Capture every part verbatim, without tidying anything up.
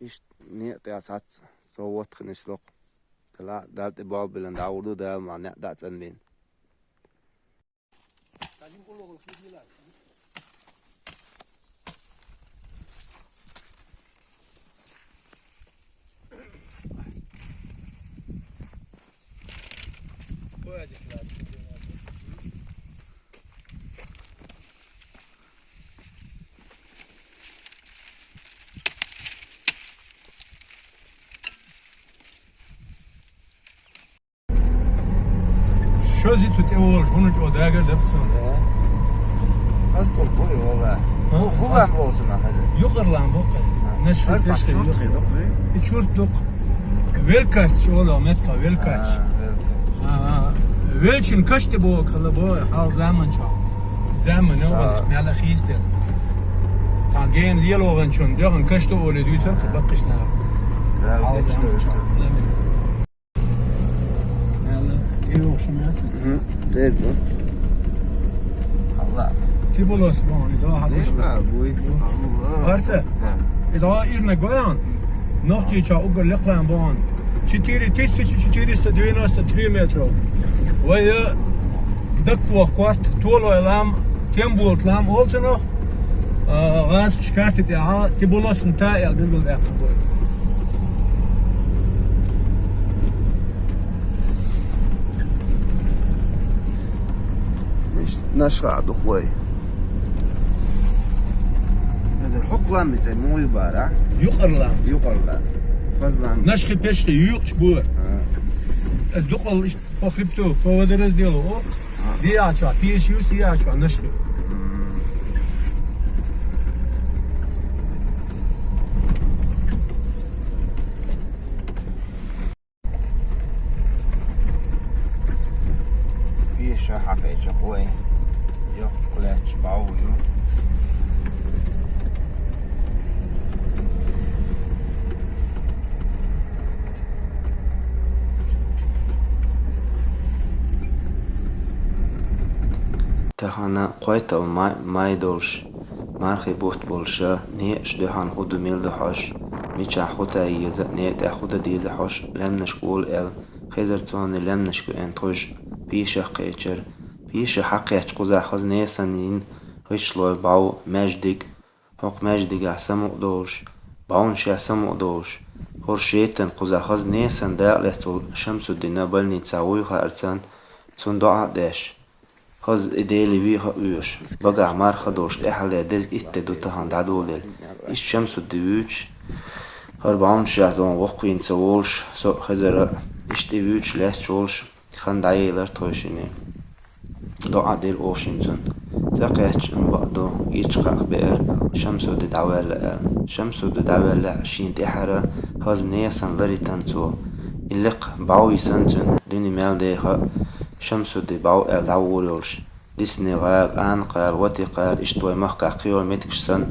Иштта некъа тӀехь цхьацца со воттхинаш локху. Дала, Дала тӀе болх биллина дӀагӀур ду, Дала ма некъ дӀа а цӀанбина. Шо зи цу тӀе волуш, хӀуна чӀогӀа дагар дара суна. Хаза тӀулг бу и, валла. ХӀу-, хӀу лам бу цунах хаза? Юкъара лам бу кхин. Нашхи, хаза пешхи чурт юкъара. И чурт ду-кх. Велкач олу метта, велкач. А, велкач. А, а. Велчин каш тӀе боху хала бо, хьал заман чохь. Заман, а, валлаш, мел хийстина. Цхьа гена лело ван чун, йохан каш тӀе олий дуьйцура кхин баккхийчу наха. Да, хьал заман чохь. Амин. Мгм, дерг ду. Алла. Ти болос боху, и догӀа хьан гуш? Дерг ду, буй. Алла. Барса? Да. И догӀа ирна гоян? Нохчийчохь уггар лекхлан боху. Четыре тысячи четыреста девяносто три метров. Вай, э, Даккох корта, Толой лам, Тембулт лам олу цунах. А, гӀазкхаш карти тӀехь, Тибулосна та аьлла билгал баьккхина бу. Иштта Нашха а ду-кх вай. Хаза хӀокху ламан цӀе муха ю бара? Юкъара лам. Юкъара лам. Хаза лам. Нашхи пешхи юкъаш бу. А. Дукъал иштта по хребту, по водоразделу, о, дияча, пеши ю, сияча, Нашхи. Пеша хьакхечу хой. Йоккха лаьтташ бӀов ю. Тахана кхойтталгӀа май, май долуш, мархи бутт болуша, некъаш дуьхьал хӀун ду, мила ду хьожуш, мичахь хӀун тай еза, некъа тӀехь хӀун дан деза хьожуш, лаьмнашка волу аьлла, Хезар цунна лаьмнашка веана тхуьш, пеша кхечира. Пеша хьакхаьчча кхузахь хаза несан йина, гӀишлой бӀов, маьждиг, хӀокху маьждигехь самукъа долуш, бӀовнашехь самукъа долуш, хӀорш шайтан кхузахь хаза несан дакъа лаьцна волу Шамсуддина больница вуй хаьара царна, цунна доӀа а деш. Хаза и Деле веха а воьшуш, багахь марха долуш, тӀаьххьара деза итт де ду тахана дӀадоладелла. Иштта Шамсудди вуьйцуш, хӀара бӀовнашехь догӀу воккхийна ца волуш, со а Хезара, иштта и вуьйцуш лаьтташ волуш, хан дӀаелира тхойшинна. ДоӀа дира оха шимма цунна. Цкъа кхаьчча, амма бакъду, ирча кхаъ беара, Шамсудди дӀаваьлла аьлла. Шамсудди дӀаваьллехь, шена тӀаьххьара хаза несан ларитина цо. И лекха бӀов йисина цуьнан, дуьне мел деха а, Шамсудди бӀов аьлла дӀагӀур йолуш. Дисни гӀала, Ана-гӀала, Вати-гӀала, иштта вай махкахь кхин йолу меттигаш санна,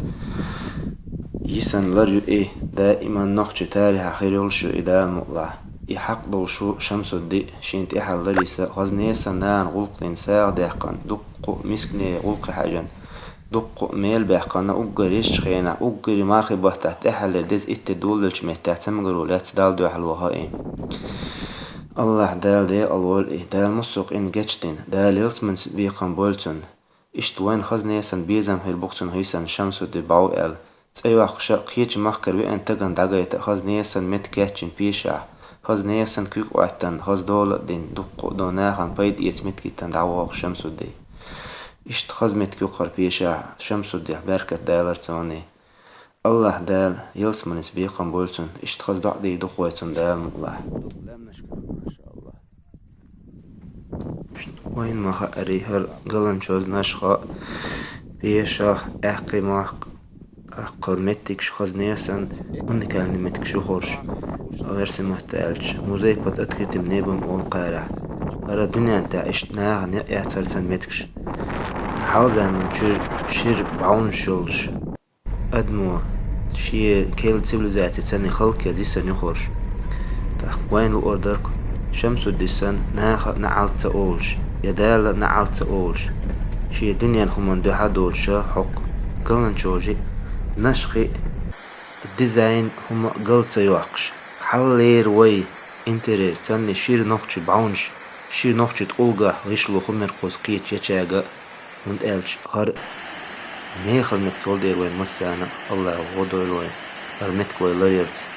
йисина лар ю и, даиман нохчийн тарихьехь хир йолуш ю и, Дала мукъалахь. И хьакъ долуш ву Шамсудди, шена тӀаьххьара лар йиса, хаза несан нана гӀуллакх дина, сагӀа даьккхина, дуккха а мискане гӀуллакхе хьаьжна, дуккха а мел баьккхина, уггар резачу хенахь, уггаре мархи баттахь тӀаьххьара деза итт де доладеллачу меттехь цамгаро лаьцна Далла дуьхьал ваха и. АллахӀ Дала декъал войла и, Дала массо а къинна гечдина, Дала ялсаманица бекхам бойла цунна. Иштта вайна хаза несан безам хир бу-кх цунах йисина Шамсудди бӀов аьлла. ЦӀе йоккхуш а кхечу махкара веана тагана дӀагайта а хаза несан меттиг кечйина пешахь, хаза несан куьг Ӏоьттина, хаза дола а дина, дуккха а долу нахана пайда эца меттиг йиттина дӀавогӀу Шамсудди. Иштта хаза меттиг ю-кх хӀара пешахь, Шамсуддих беркат далара цунна. АллахӀ Дала ялсаманица бекхам бойла цунна, иштта хаза доӀа дийр ду-кх вай цунна, Дала мукъалахь. Вайна ма хаьара, хӀара Галанчожа, Нашха, Пеша, Аьккхий мохк, Аьккхий меттигаш хаза несан уникальный меттигаш ю хӀорш, оьрсийн маттахь аьлча, музей под открытым небом олу кхарахь. ХӀара дуьненна тӀехь иштта нахана яц хӀара санна меттигаш. Хьалха заманан чуьра шира бӀовнаш йолуш, адамо шен керла цивилизаци санна халкъе йисина ю хӀорш. ТӀаккха вайна луъур дара-кх, Шамсудди санна наха а неӀалт ца олуш, я Дала а неӀалт ца олуш, шен дуьненан хӀуманна дуьхьал доцуша хӀокху Галанчожи, Нашхи, дизайн хӀума гал ца йоккхуш, хьаллера вай интерьер, царна шира нохчий бӀаьвнаш, шира нохчий тӀулгахь гӀишло хӀумерхоз кхеташ ечаьга, хӀунда аьлча хӀара мехала меттиг йолу дера вайн массарна а АллахӀа гӀо дойла вайн, хӀара меттиг вай ларъярца.